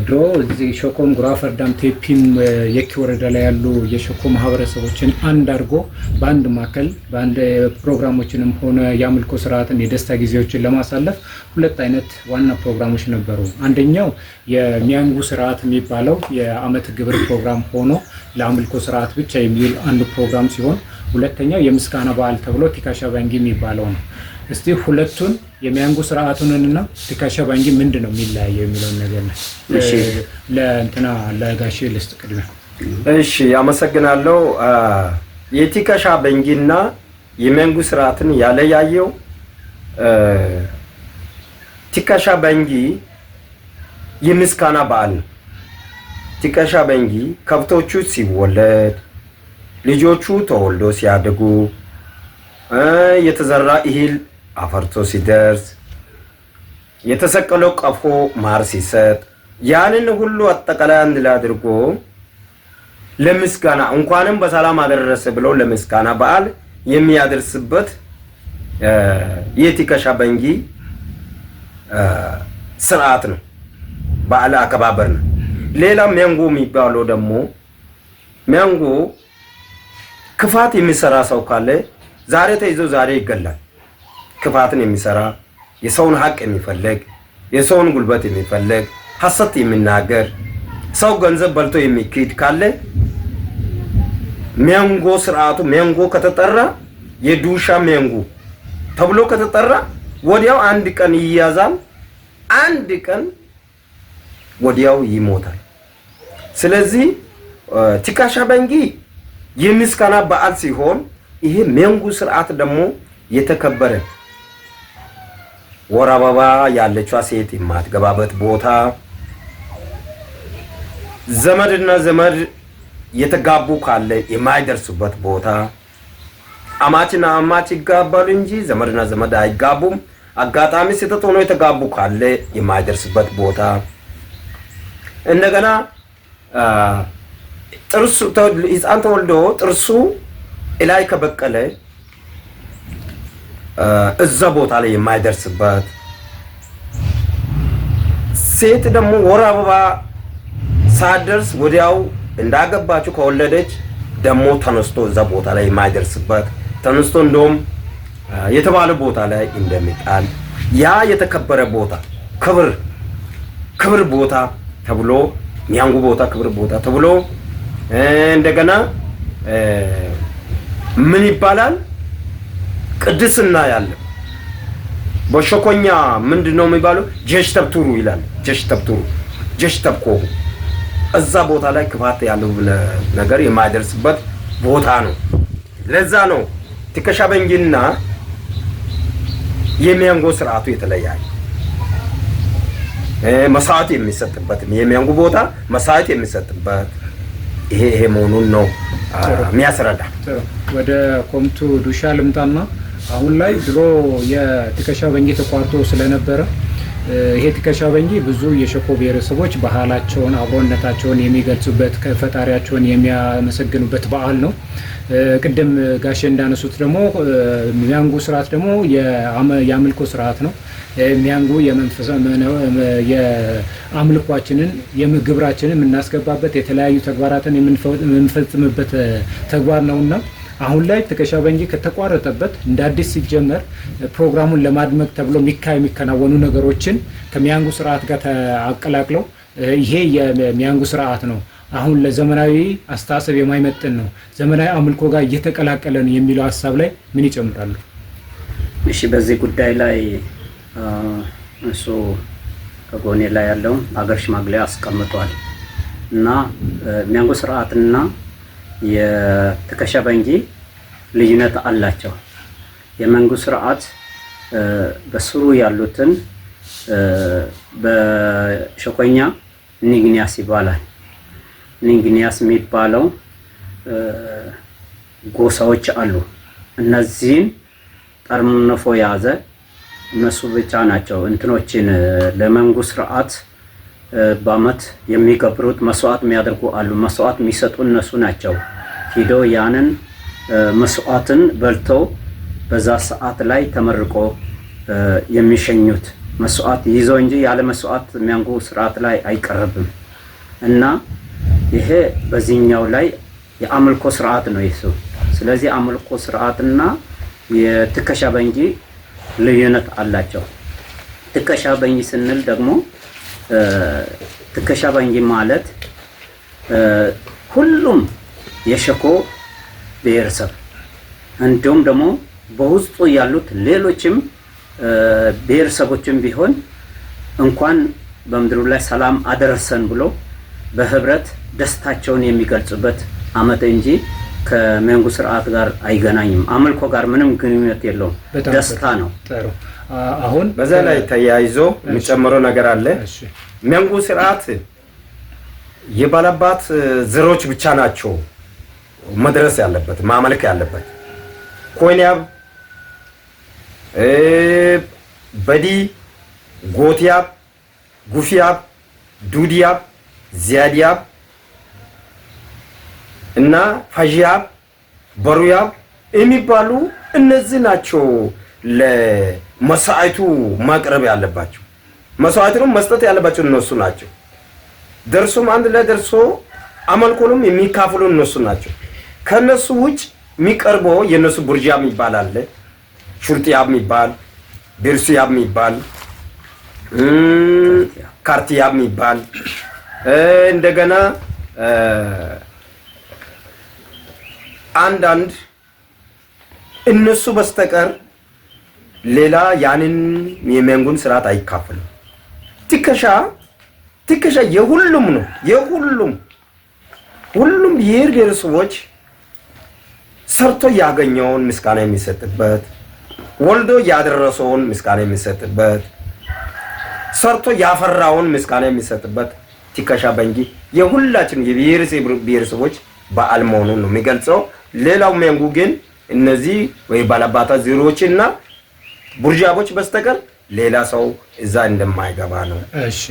ድሮ እዚህ ሾኮም፣ ጉራፈርዳም፣ ቴፒም የኪ ወረዳ ላይ ያሉ የሾኮ ማህበረሰቦችን አንድ አድርጎ በአንድ ማዕከል በአንድ ፕሮግራሞችንም ሆነ የአምልኮ ስርዓትን የደስታ ጊዜዎችን ለማሳለፍ ሁለት አይነት ዋና ፕሮግራሞች ነበሩ። አንደኛው የሚያንጉ ስርዓት የሚባለው የአመት ግብር ፕሮግራም ሆኖ ለአምልኮ ስርዓት ብቻ የሚውል አንዱ ፕሮግራም ሲሆን፣ ሁለተኛው የምስጋና በዓል ተብሎ ቲካሻ ባንጊ የሚባለው ነው። እስቲ ሁለቱን የሚያንጉ ስርዓቱንና ቲካሻ ባንጊ ምንድን ነው የሚለያየው የሚለውን ነገር ነው። ለእንትና ለጋሼ ልስጥ ቅድሚያ። እሺ፣ አመሰግናለሁ። የቲካሻ በንጊና የሚያንጉ ስርዓትን ያለያየው ቲካሻ በንጊ የምስጋና በዓል ነው። ቲካሻ በንጊ ከብቶቹ ሲወለድ፣ ልጆቹ ተወልዶ ሲያድጉ፣ የተዘራ እህል አፈርቶ ሲደርስ፣ የተሰቀለው ቀፎ ማር ሲሰጥ፣ ያንን ሁሉ አጠቃላይ አንድ ላይ አድርጎ ለምስጋና እንኳንም በሰላም አደረሰ ብሎ ለምስጋና በዓል የሚያደርስበት የቲከሻ በንጊ ስርዓት ነው፣ በዓል አከባበር ነው። ሌላ ሚያንጎ የሚባለው ደግሞ ሚያንጎ ክፋት የሚሰራ ሰው ካለ ዛሬ ተይዞ ዛሬ ይገላል። ክፋትን የሚሰራ፣ የሰውን ሀቅ የሚፈልግ፣ የሰውን ጉልበት የሚፈልግ፣ ሐሰት የሚናገር፣ ሰው ገንዘብ በልቶ የሚክድ ካለ ሚያንጎ ስርዓቱ ሚያንጎ ከተጠራ፣ የዱሻ ሚያንጎ ተብሎ ከተጠራ ወዲያው አንድ ቀን ይያዛል፣ አንድ ቀን ወዲያው ይሞታል። ስለዚህ ቲካሻ በንጊ የምስጋና በዓል ሲሆን ይሄ ሚያንጎ ስርዓት ደግሞ የተከበረ፣ ወር አበባ ያለችዋ ሴት የማትገባበት ቦታ፣ ዘመድና ዘመድ የተጋቡ ካለ የማይደርሱበት ቦታ፣ አማችና አማች ይጋባሉ እንጂ ዘመድና ዘመድ አይጋቡም። አጋጣሚ ስህተት ሆኖ የተጋቡ ካለ የማይደርስበት ቦታ፣ እንደገና ጥርሱ፣ ሕፃን ተወልዶ ጥርሱ እላይ ከበቀለ እዛ ቦታ ላይ የማይደርስበት፣ ሴት ደግሞ ወር አበባ ሳትደርስ ወዲያው እንዳገባችው ከወለደች ደግሞ ተነስቶ እዛ ቦታ ላይ የማይደርስበት፣ ተነስቶ እንደውም የተባለ ቦታ ላይ እንደሚጣል፣ ያ የተከበረ ቦታ ክብር ቦታ ተብሎ፣ ሚያንጉ ቦታ ክብር ቦታ ተብሎ እንደገና ምን ይባላል? ቅድስና ያለ በሾኮኛ ምንድን ነው የሚባለው? ጀሽ ተብቱሩ ይላል። ጀሽ ተብቱሩ፣ ጀሽ ተብኮ እዛ ቦታ ላይ ክፋት ያለው ነገር የማይደርስበት ቦታ ነው። ለዛ ነው ትከሻ በንጊና የሚያንጎ ስርዓቱ የተለያየ። መስዋዕት የሚሰጥበት የሚያንጉ ቦታ መስዋዕት የሚሰጥበት ይሄ መሆኑን ነው የሚያስረዳ። ወደ ኮምቱ ዱሻ ልምጣና አሁን ላይ ድሮ የትከሻ በንጊ ተቋርጦ ስለነበረ ይሄ ትከሻ በንጊ ብዙ የሸኮ ብሔረሰቦች ባህላቸውን፣ አብሮነታቸውን የሚገልጹበት፣ ከፈጣሪያቸውን የሚያመሰግኑበት በዓል ነው። ቅድም ጋሼ እንዳነሱት ደግሞ ሚያንጉ ስርዓት ደግሞ የአምልኮ ስርዓት ነው። ሚያንጉ የአምልኳችንን የግብራችንን የምናስገባበት፣ የተለያዩ ተግባራትን የምንፈጽምበት ተግባር ነውና አሁን ላይ ትከሻ በንጊ ከተቋረጠበት እንደ አዲስ ሲጀመር ፕሮግራሙን ለማድመቅ ተብሎ የሚከናወኑ ነገሮችን ከሚያንጉ ስርዓት ጋር ተቀላቅለው ይሄ የሚያንጉ ስርዓት ነው፣ አሁን ለዘመናዊ አስተሳሰብ የማይመጥን ነው፣ ዘመናዊ አምልኮ ጋር እየተቀላቀለ ነው የሚለው ሀሳብ ላይ ምን ይጨምራሉ? እሺ፣ በዚህ ጉዳይ ላይ እሱ ከጎኔ ላይ ያለው አገር ሽማግሌ አስቀምጧል እና ሚያንጉ ስርዓትና የትከሻ በንጊ ልዩነት አላቸው። የመንጉ ስርዓት በስሩ ያሉትን በሸኮኛ ኒግኒያስ ይባላል። ኒግኒያስ የሚባለው ጎሳዎች አሉ። እነዚህን ጠርንፎ የያዘ እነሱ ብቻ ናቸው እንትኖችን ለመንጉ ስርዓት በአመት የሚገብሩት መስዋዕት የሚያደርጉ አሉ። መስዋዕት የሚሰጡ እነሱ ናቸው። ሂዶ ያንን መስዋዕትን በልተው በዛ ሰዓት ላይ ተመርቆ የሚሸኙት። መስዋዕት ይዞ እንጂ ያለ መስዋዕት ሜንጉ ስርዓት ላይ አይቀርብም። እና ይሄ በዚህኛው ላይ የአምልኮ ስርዓት ነው ይሱ። ስለዚህ አምልኮ ስርዓትና የትከሻ በንጂ ልዩነት አላቸው። ትከሻ በንጂ ስንል ደግሞ ትከሻ በንጂ ማለት ሁሉም የሸኮ ብሔረሰብ እንዲሁም ደግሞ በውስጡ ያሉት ሌሎችም ብሔረሰቦችም ቢሆን እንኳን በምድሩ ላይ ሰላም አደረሰን ብሎ በህብረት ደስታቸውን የሚገልጹበት አመት እንጂ ከሜንጉ ስርዓት ጋር አይገናኝም። አምልኮ ጋር ምንም ግንኙነት የለውም። ደስታ ነው። ጥሩ። አሁን በዛ ላይ ተያይዞ የሚጨምረው ነገር አለ። ሜንጉ ስርዓት የባላባት ዘሮች ብቻ ናቸው መድረስ ያለበት፣ ማመልክ ያለበት። ኮይንያብ፣ በዲ፣ ጎትያብ፣ ጉፊያብ፣ ዱዲያብ፣ ዚያዲያብ እና ፋዢያብ፣ በሩያብ የሚባሉ እነዚህ ናቸው ለመስዋዕቱ ማቅረብ ያለባቸው። መስዋዕቱንም መስጠት ያለባቸው እነሱ ናቸው። ደርሶም አንድ ላይ ደርሶ አመልኮንም የሚካፈሉ እነሱ ናቸው። ከነሱ ውጭ የሚቀርበው የነሱ ቡርጃ የሚባል አለ፣ ሹርጥያብ የሚባል፣ ቤርሱያብ የሚባል፣ ካርቲያብ የሚባል፣ እንደገና አንዳንድ እነሱ በስተቀር ሌላ ያንን የሜንጉን ስርዓት አይካፈልም። ትከሻ የሁሉም ነው። የሁሉም ሁሉም ብሔር ብሔረሰቦች ሰርቶ ያገኘውን ምስጋና የሚሰጥበት፣ ወልዶ ያደረሰውን ምስጋና የሚሰጥበት፣ ሰርቶ ያፈራውን ምስጋና የሚሰጥበት ትከሻ በንጂ የሁላችን የብሔር ብሔረሰቦች በዓል መሆኑን ነው የሚገልጸው። ሌላው ሜንጉ ግን እነዚህ ወይ ባላባታ ዜሮዎች እና ቡርዣቦች በስተቀር ሌላ ሰው እዛ እንደማይገባ ነው። እሺ።